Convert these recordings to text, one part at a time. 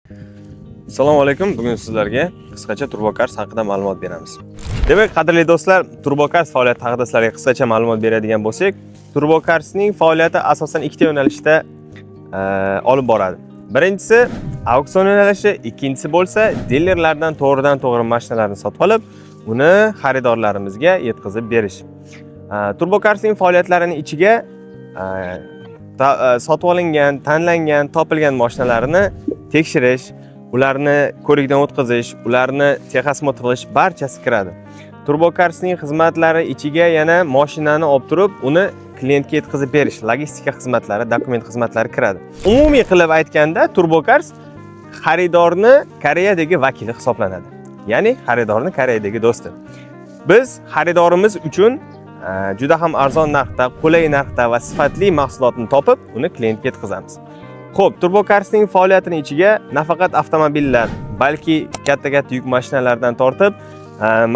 Assalomu alaykum. Bugun sizlarga qisqacha Turbocars haqida ma'lumot beramiz. Demak, qadrli do'stlar, Turbocars faoliyati haqida sizlarga qisqacha ma'lumot beradigan bo'lsak, Turbocarsning faoliyati asosan ikkita yo'nalishda olib boradi. Birinchisi auksion yo'nalishi, ikkinchisi bo'lsa dilerlardan to'g'ridan to'g'ri mashinalarni sotib olib, uni xaridorlarimizga yetkazib berish. Turbocarsning faoliyatlarining ichiga sotib olingan, tanlangan, topilgan mashinalarni tekshirish, ularni ko'rikdan o'tkazish, ularni техосмотр qilish, barchasi kiradi. Turbocarsning xizmatlari ichiga yana mashinani olib turib, uni klientga yetkazib berish, logistika xizmatlari, dokument xizmatlari kiradi. Umumiy qilib aytganda, Turbocars xaridorni Koreyadagi vakili hisoblanadi. Ya'ni xaridorni Koreyadagi do'sti. Biz xaridorimiz uchun juda ham arzon narxda, qulay narxda va sifatli mahsulotni topib, uni klientga yetkazamiz. Xo'p, Turbocarsning faoliyatini ichiga nafaqat avtomobillar, balki katta-katta yuk mashinalardan tortib,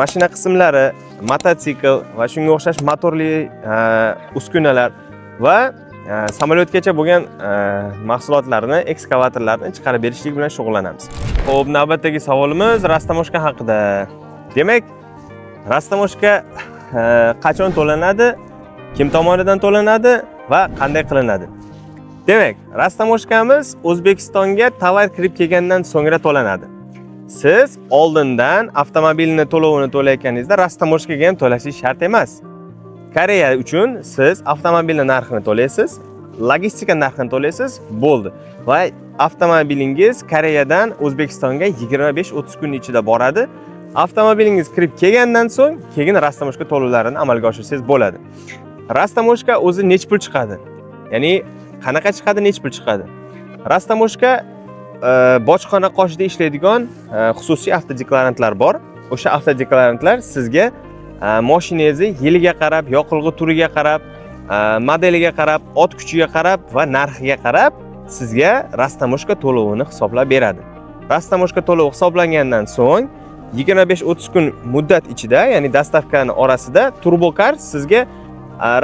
mashina qismlari, mototsikl va shunga o'xshash motorli uskunalar va samolyotgacha bo'lgan mahsulotlarni, ekskavatorlarni chiqarib berishlik bilan shug'ullanamiz. Xo'p, navbatdagi savolimiz растаможка haqida. Demak, растаможка qachon to'lanadi, kim tomonidan to'lanadi va qanday qilinadi? Demak, растаможка miz O'zbekistonga tovar kirib kelgandan so'ngra to'lanadi. Siz oldindan avtomobilni to'lovini to'layotganingizda растаможка ga ham to'lashingiz shart emas. Koreya uchun siz avtomobilni narxini to'laysiz, logistika narxini to'laysiz, bo'ldi. Va avtomobilingiz Koreyadan O'zbekistonga 25-30 kun ichida boradi. Avtomobilingiz kirib kelgandan so'ng keyin растаможка to'lovlarini amalga oshirsangiz bo'ladi. Растаможка o'zi necha pul chiqadi? Ya'ni qanaqa chiqadi, necha pul chiqadi? Растаможка bojxona qoshida ishlaydigan xususiy avtodeklarantlar bor. O'sha avtodeklarantlar sizga moshinangizni yiliga qarab, yoqilg'i turiga qarab, modeliga qarab, ot kuchiga qarab va narxiga qarab sizga растаможка to'lovini hisoblab beradi. Растаможка to'lovi hisoblangandan so'ng 25-30 kun muddat ichida, ya'ni доставка ni orasida Turbocars sizga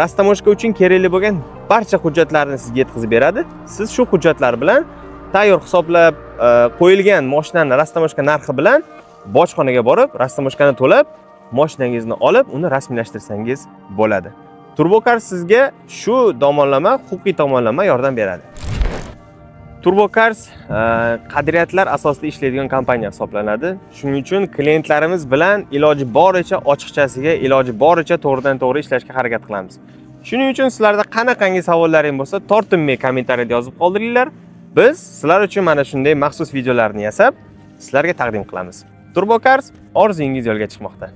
растаможка uchun kerakli bo'lgan barcha hujjatlarni sizga yetkazib beradi. Siz shu hujjatlar bilan tayyor hisoblab qo'yilgan mashinani растаможка narxi bilan bojxonaga borib, растаможка ni to'lab, mashinangizni olib, uni rasmiylashtirsangiz bo'ladi. Turbocars sizga shu tomonlama, huquqiy tomonlama yordam beradi. Turbocars qadriyatlar asosida ishlaydigan kompaniya hisoblanadi. Shuning uchun klientlarimiz bilan iloji boricha ochiqchasiga, iloji boricha to'g'ridan to'g'ri ishlashga harakat qilamiz. Shuning uchun sizlarda qanaqangi savollaring bo'lsa, tortinmay kommentariyada yozib qoldiringlar. Biz sizlar uchun mana shunday maxsus videolarni yasab, sizlarga taqdim qilamiz. Turbocars, orzuyingiz yo'lga chiqmoqda.